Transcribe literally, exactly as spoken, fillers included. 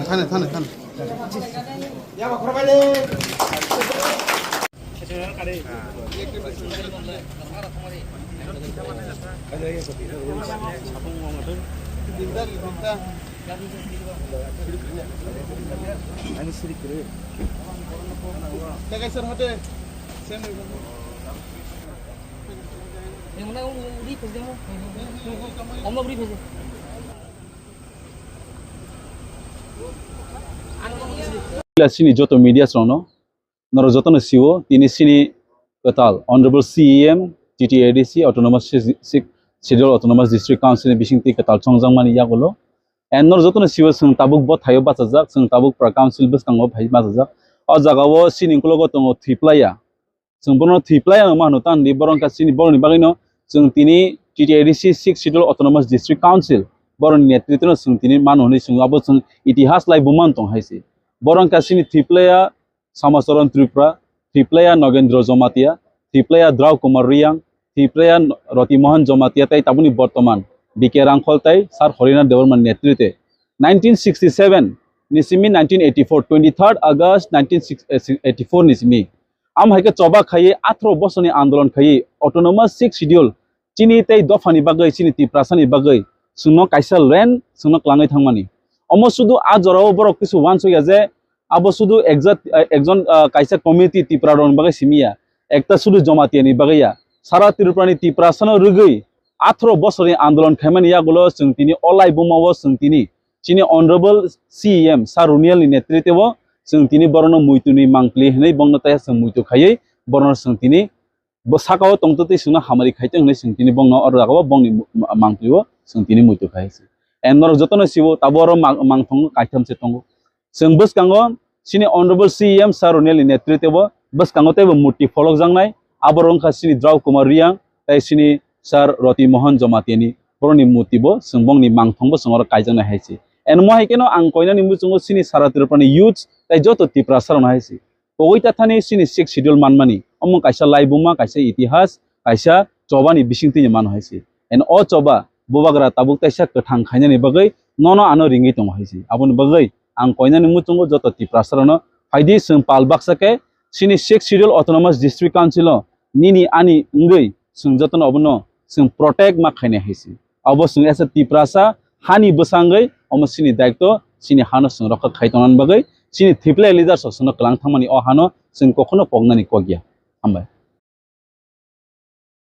Thane, thane, thane. Sini joto media rao no, nrao joto no si ou, tini sini kwtal Honorable C E M, T T A D C, Autonomous Six Schedule Autonomous District Council ni bising twi kwtal chongjak mani yagulo. And nrao joto no si ou, chwng tabuk bo thai o bachajak, chwng tabuk pra council bwskango phai bachajak. O jaga o sini ukulogo tongo Thwiplaiya. Chwng bono Thwiplaiya no ma hwno ta hwn di, boro wngkha chini borok ni bagwi no chwng tini T T A D C Sixth Schedule Autonomous District Council, borok ni netritwo no chwng tini mano hwnwi chwng abo chwng itihas lai buma tong hai se. Boro wngkha chini Thwiplaiya Samacharan Tripura, Thwiplaiya Nogendra Jamatia, Thwiplaiya Drau Kumar Reang, Thwiplaiya Roti Mohan Jamatia tei tabukni bortoman B K Rangkhol tei Sir Horinath Debbarma ni netritwe nineteen sixty seven ni simi nineteen eighty four, twenty third August nineteen eighty four ni simi. Amo hai khe choba khaiwi atharo bosorni andolon khaiwi Autonomous Sixth Schedule chini tei dophani bagwi, chini Tiprasani bagwi chwngno kaisa land chwngno kwlangwi thangmani. Omo sudu a jorao borok kisu uansukya je abo sudu exact, eh, ekjon, ah, kaisa community Tipra rokni bagwi simi ya, ekta sudu Jamatia ni bagwi ya. Sara Tripura ni Tiprasano rwgwi atharo bosorni andolon khaimani yagulo chwng tini o lai buma o chwng tini chini Honorable C E M Sir Roniel ni netritwo o chwng tini borokno muitu ni mangpli hwnwi bongno taiha chwng muitu khaiwi borokno chwng tini bo saka o tongtwtwi chwngno hamari khaitong hwnwi chwng tini bongno oro jaga o bongni mu-, ma-, mangpli o chwng tini muitu khai se. And norok jotono si o tabuk oro mang-, mangthong kaitham se tongo. Chwng bwskango chini Honorable C E M Sir Roniel ni netritwo o bwskango teibo murti pholokjaknai, abo wngkha chini Drau Kumar Reang tei chini Sir Roti Mohan Jamatia ni borokni murti bo chwng bongni mangthong bo chwng oro kaijaknai hai se. And mo hai kheno ang koinani muchungo chini sara Tripura ni youths tei joto Tiprasa rokno hai se. Pogwi ta thani chini Sixth Schedule manmani. Omo kaisa laibuma, kaisa itihas, kaisa choba ni bisingtwi ni mano hai se. And o choba bubagra tabuk taisa kwthang khainani bagwi nono ano ringwi tongo hai se. Aboni bagwi ang koinani muchungo joto Tiprasa rokno phaidi chwng pal baksa khe chini Sixth Schedule Autonomous District Council o nini ani wngwi chwng jotono obono chwng protect ma khainai hai se. Abo chwng as a Tiprasa hani bwsangwi omo chini daitwo chini ha no chwng rokha khai tongnani bagwi, chini thwiplai leaders rok chwngno kwlang thangmani o ha no chwng kokhono poknani kok ya. Hambai.